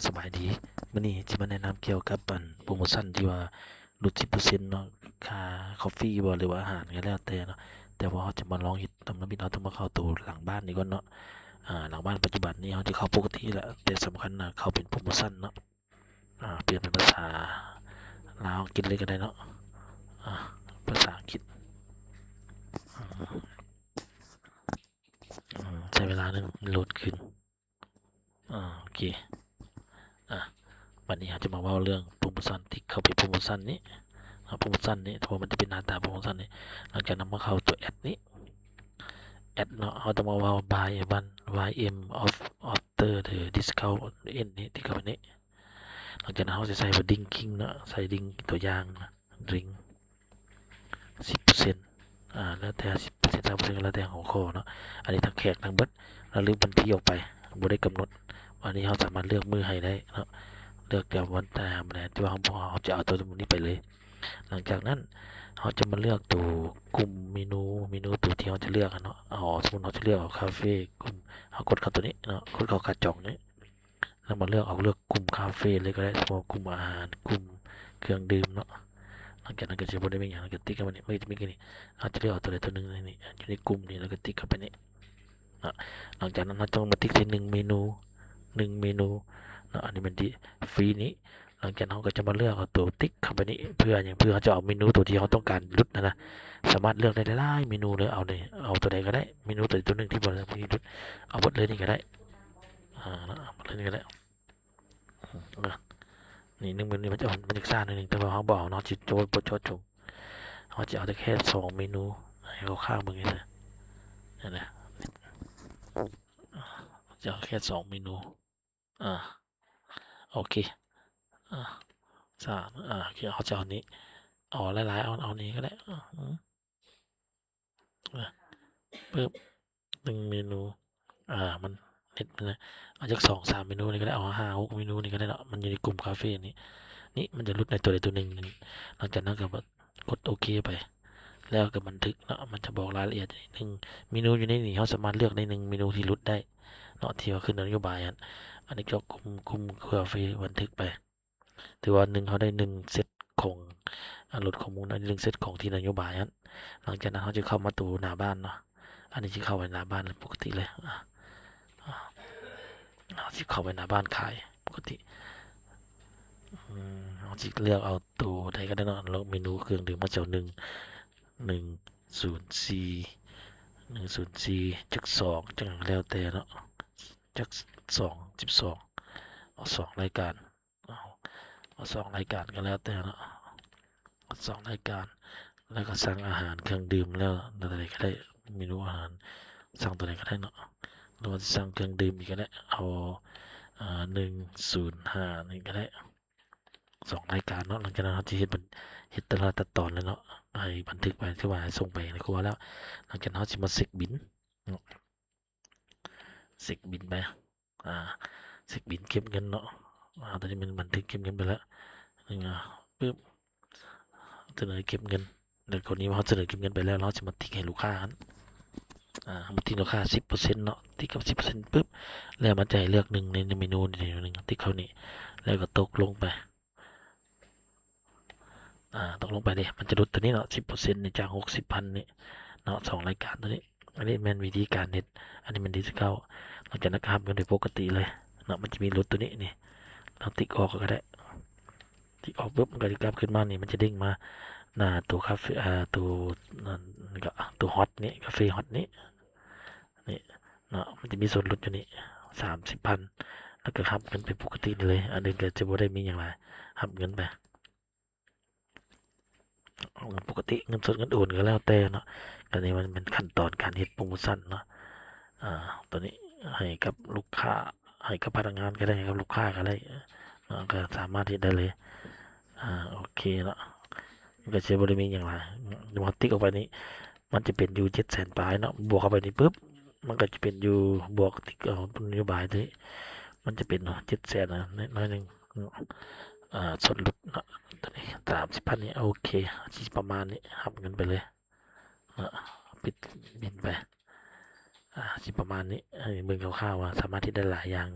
ສະບາຍດີ ມື້ນີ້ຊິມາແນະນຳກ່ຽວກັບອັນໂປຣໂມຊັນທີ່ວ່າຫຼຸດສິບເປີເຊັນເນາະ ຄ່າຄອບຟີບໍ ຫຼືວ່າອາຫານກໍແລ້ວແຕ່ເນາະ. ແຕ່ວ່າເຮົາຈະມາລອງເຮັດ ຕາມລະບຽບເຮົາຕ້ອງມາເຂົ້າໂຕຫຼັງບ້ານນີ້ກ່ອນເນາະ. ອາ ຫຼັງບ້ານປັດຈຸບັນນີ້ເຮົາຈະເຂົ້າປົກກະຕິແລ້ວ ແຕ່ສຳຄັນນະເຂົ້າເປັນໂປຣໂມຊັນເນາະ. ອາ ປ່ຽນເປັນພາສາລາວອັງກິດເລີຍກໍໄດ້ເນາະ. ອາ ພາສາອັງກິດ ອາ ອາ ໃຊ້ເວລາໜຶ່ງໂຫຼດຂຶ້ນ. ອາ ໂອເຄ ອາ ບັດນີ້ເຮົາຈະມາເວົ້າເລື່ອງໂປຣໂມຊັນ ຕິກເຂົ້າໄປໂປຣໂມຊັນນີ້ ອາ ໂປຣໂມຊັນນີ້ ເພາະວ່າມັນຈະເປັນໜ້າຕາໂປຣໂມຊັນນີ້. ຫຼັງຈາກນັ້ນມາເຂົ້າຕົວແອັດນີ້ ແອັດເນາະ ເຮົາຕ້ອງມາເວົ້າ buy one buy M off after the discount end ນີ້ ຕິກເຂົ້າໄປນີ້. ຫຼັງຈາກນັ້ນເຮົາຊິໃສ່ວ່າ drinking ເນາະ ໃສ່ drink ຕົວຢ່າງ drink ສິບເປີເຊັນ ອາ ແລ້ວແຕ່ສິບເປີເຊັນ ຊາວເປີເຊັນ ກໍແລ້ວແຕ່ຫົວຂໍ້ເນາະ. ອັນນີ້ທັງແຂກທັງເບິດ ແລ້ວລືມວັນທີອອກໄປ ບໍ່ໄດ້ກຳນົດ. ອັນນີ້ເຮົາສາມາດເລືອກມື້ໃຫ້ໄດ້ເນາະ ເລືອກແຕ່ວັນ ແຕ່ມື້ໃດທີ່ວ່າເຮົາ ເຮົາຈະເອົາຕົວນີ້ໄປເລີຍ. ຫຼັງຈາກນັ້ນເຮົາຈະມາເລືອກໂຕກຸ່ມເມນູ ເມນູໂຕທີ່ເຮົາຈະເລືອກເນາະ. ເອົາ ສົມມຸດເຮົາຈະເລືອກເອົາຄາເຟ ກຸ່ມ ເຮົາກົດເຂົ້າໂຕນີ້ເນາະ ກົດເຂົ້າການຈອງນີ້ ແລ້ວມາເລືອກເອົາ ເລືອກກຸ່ມຄາເຟເລີຍກໍໄດ້ ສະເພາະກຸ່ມອາຫານ ກຸ່ມເຄື່ອງດື່ມເນາະ. ຫຼັງຈາກນັ້ນກໍຈະບໍ່ໄດ້ມີຫຍັງ ແລ້ວກໍຕິກເຂົ້າໄປນີ້ ມັນກໍຈະມີແຄ່ນີ້ ເຮົາຈະເລືອກເອົາຕົວໃດຕົວໜຶ່ງໃນນີ້ ຢູ່ໃນກຸ່ມນີ້ ແລ້ວກໍຕິກເຂົ້າໄປນີ້ເນາະ. ຫຼັງຈາກນັ້ນເຮົາຕ້ອງມາຕິກໃສ່ໜຶ່ງເມນູ ໜຶ່ງເມນູເນາະ ອັນນີ້ແມ່ນທີ່ຟຣີນີ້. ຫຼັງຈາກນັ້ນເຮົາກໍຈະມາເລືອກເອົາຕົວຕິກເຂົ້າໄປນີ້ ເພື່ອຫຍັງ? ເພື່ອເຮົາຈະເອົາເມນູຕົວທີ່ເຮົາຕ້ອງການຫຼຸດຫັ້ນນະ ສາມາດເລືອກໄດ້ຫຼາຍໆເມນູເລີຍ. ເອົາເລີຍ ເອົາຕົວໃດກໍໄດ້ ເມນູຕົວໃດຕົວໜຶ່ງທີ່ບໍ່ໄດ້ມີຫຼຸດ ເອົາໝົດເລີຍນີ້ກໍໄດ້. ອາ ເອົາໝົດເລີຍນີ້ກໍໄດ້. ອາ ນີ້ໜຶ່ງມື້ນີ້ມັນຈະ ມັນຈະຊ້າໜ້ອຍໜຶ່ງ ແຕ່ວ່າເຮົາບໍ່ເອົາເນາະ ຊິໂຈະ ບໍ່ເຈາະຈົງ. ເຮົາຈະເອົາແຕ່ແຄ່ສອງເມນູ ໃຫ້ເຂົາຂ້າງເບິ່ງເລີຍ ເຫັນໄດ໋ ຈະເອົາແຄ່ສອງເມນູ. ອາ ໂອເຄ ອາ ສາມ ອາ ໂອເຄ ເຮົາຈະເອົານີ້ ເອົາຫຼາຍໆ ເອົາ ເອົານີ້ກໍໄດ້. ອາ ອາ ປຶບ ໜຶ່ງເມນູ ອາ ມັນເນັດມັນນະ ເອົາຈັກສອງສາມເມນູນີ້ກໍໄດ້ ເອົາຫ້າຫົກເມນູນີ້ກໍໄດ້ເນາະ ມັນຢູ່ໃນກຸ່ມຄາເຟນີ້. ນີ້ມັນຈະຫຼຸດໃນຕົວໃດຕົວໜຶ່ງ. ຫຼັງຈາກນັ້ນກໍກົດໂອເຄໄປ ແລ້ວກໍບັນທຶກເນາະ ມັນຈະບອກລາຍລະອຽດໜຶ່ງ ເມນູຢູ່ໃນນີ້ ເຮົາສາມາດເລືອກໄດ້ໜຶ່ງເມນູທີ່ຫຼຸດໄດ້ເນາະ ທີ່ວ່າຂຶ້ນນະໂຍບາຍຫັ້ນ. ອັນນີ້ກໍກຸ່ມ ກຸ່ມຄາເຟ ບັນທຶກໄປ. ຖືວ່າໜຶ່ງ ເຮົາໄດ້ໜຶ່ງເຊັດຂອງ ອາ ລົດຂອງໝູ່ ໜຶ່ງເຊັດຂອງທີ່ນະໂຍບາຍຫັ້ນ. ຫຼັງຈາກນັ້ນເຮົາຈະເຂົ້າມາໂຕໜ້າບ້ານເນາະ ອັນນີ້ຊິເຂົ້າໄປໜ້າບ້ານປົກກະຕິເລີຍ. ອາ ເຮົາຊິເຂົ້າໄປໜ້າບ້ານຂາຍປົກກະຕິ ອືມ ເຮົາຊິເລືອກເອົາໂຕໃດກໍໄດ້ເນາະ ເລືອກເມນູເຄື່ອງດື່ມ ເຮົາຈະເອົາໜຶ່ງ ໜຶ່ງສູນສີ່ ໜຶ່ງສູນສີ່ ຈັກສອງ ຈັກຫຍັງແລ້ວແຕ່ເນາະ ຈັກສອງ ສິບສອງ ເອົາສອງລາຍການ. ເອົາ ເອົາສອງລາຍການກໍແລ້ວແຕ່ເນາະ ເອົາສອງລາຍການ ແລ້ວກໍສັ່ງອາຫານເຄື່ອງດື່ມແລ້ວ ແນວໃດກໍໄດ້ ເມນູອາຫານ ສັ່ງຕົວໃດກໍໄດ້ເນາະ ຫຼືວ່າຊິສັ່ງເຄື່ອງດື່ມອີກກໍໄດ້ ເອົາ ອາ ໜຶ່ງສູນຫ້ານີ້ກໍໄດ້ ສອງລາຍການເນາະ. ຫຼັງຈາກນັ້ນເຮົາຈະເຮັດ ເຮັດແຕ່ລະຂັ້ນຕອນເລີຍເນາະ ໃຫ້ບັນທຶກໄປ ຖືວ່າໃຫ້ສົ່ງໄປໃນຄົວແລ້ວ. ຫຼັງຈາກນັ້ນເຮົາຊິມາເຊັກບິນເນາະ ເຊັກບິນໄປ ອາ ເຊັກບິນເກັບເງິນເນາະ. ອາ ຕອນນີ້ມັນບັນທຶກເກັບເງິນໄປແລ້ວ ອາ ປຶບ ສະເໜີເກັບເງິນ ແລ້ວກໍນີ້ເຮົາສະເໜີເກັບເງິນໄປແລ້ວ ເຮົາຊິມາຕິກໃຫ້ລູກຄ້າຫັ້ນ ອາ ມາຕິກລູກຄ້າສິບເປີເຊັນເນາະ ຕິກກັບສິບເປີເຊັນປຶບ ແລ້ວມັນຈະໃຫ້ເລືອກໜຶ່ງໃນເມນູນີ້ ຕິກເຂົ້ານີ້ ແລ້ວກໍຕົກລົງໄປ. ອາ ຕົກລົງໄປເດ້ ມັນຈະຫຼຸດຕົວນີ້ເນາະ ສິບເປີເຊັນນີ້ ຈາກຫົກສິບພັນນີ້ເນາະ ສອງລາຍການຕົວນີ້. ອັນນີ້ແມ່ນວິທີການເຮັດ ອັນນີ້ແມ່ນດິຈິຕອນ. ຫຼັງຈາກນັ້ນກໍຮັບເງິນໂດຍປົກກະຕິເລີຍເນາະ ມັນຈະມີຫຼຸດຕົວນີ້ນີ້ ເຮົາຕິກອອກກໍໄດ້ ຕິກອອກປຶບ ມັນກໍຈະກັບຄືນມານີ້ ມັນຈະເດ້ງມາໜ້າໂຕຄາເຟ ອາ ໂຕນັ້ນ ກໍໂຕຮອດນີ້ ຄາເຟຮອດນີ້ ນີ້ເນາະ ມັນຈະມີສ່ວນຫຼຸດຢູ່ນີ້ ສາມສິບພັນ ແລ້ວກໍຮັບເງິນໄປປົກກະຕິນີ້ເລີຍ. ອັນອື່ນກໍຈະບໍ່ໄດ້ມີຫຍັງຫຼາຍ ຮັບເງິນໄປ ປົກກະຕິ ເງິນສົດເງິນໂອນກໍແລ້ວແຕ່ເນາະ. ອັນນີ້ມັນເປັນຂັ້ນຕອນການເຮັດໂປຣໂມຊັນເນາະ ອາ ຕົວນີ້ໃຫ້ກັບລູກຄ້າ ໃຫ້ກັບພະນັກງານກໍໄດ້ ໃຫ້ກັບລູກຄ້າກໍໄດ້ເນາະ ກໍສາມາດເຮັດໄດ້ເລີຍ. ອາ ໂອເຄເນາະ ມັນກໍຈະບໍ່ໄດ້ມີຫຍັງຫຼາຍ ເຮົາຕິກອອກໄປນີ້ ມັນຈະເປັນຢູ່ເຈັດແສນປາຍເນາະ ບວກເຂົ້າໄປນີ້ປຶບ ມັນກໍຈະເປັນຢູ່ ບວກຕິກເອົານະໂຍບາຍຕົວນີ້ ມັນຈະເປັນເຈັດແສນນະ ໜ້ອຍໜຶ່ງ ອາ ສ່ວນຫຼຸດເນາະ ຕົວນີ້ສາມສິບພັນນີ້ ໂອເຄ ຊິປະມານນີ້ ຮັບເງິນໄປເລີຍເນາະ ປິດບິນໄປ ອາ ຊິປະມານນີ້ ໃຫ້ເບິ່ງຄ່າວໆ ວ່າສາມາດເຮັດໄດ້ຫຼາຍຢ່າງ